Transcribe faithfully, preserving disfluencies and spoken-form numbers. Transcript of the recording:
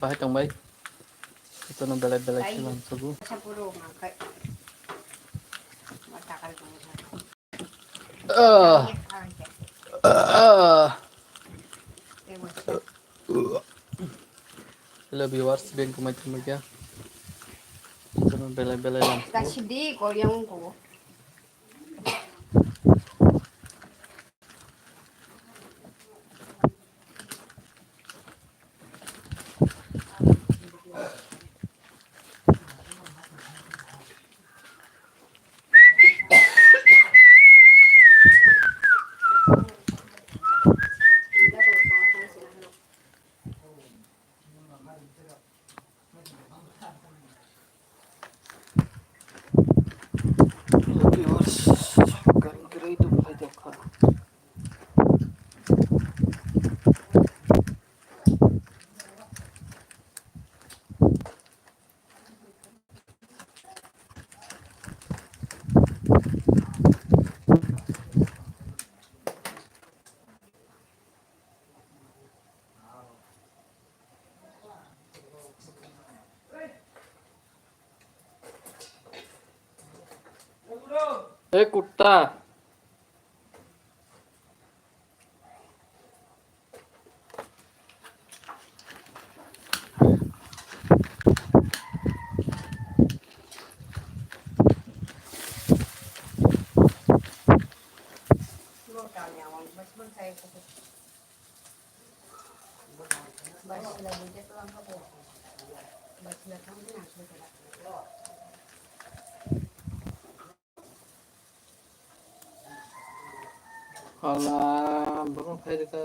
Bahai tongbai. Itono belai belai Ai. Khilang sugu. Sa puro ngakai. Matakal tong sa. Ah. Ah. Hello viewers, beng kumai kumai kya? Itono belai belai lam. Kasidi koryang ko. ए कुत्ता। Hala, borok khairokha.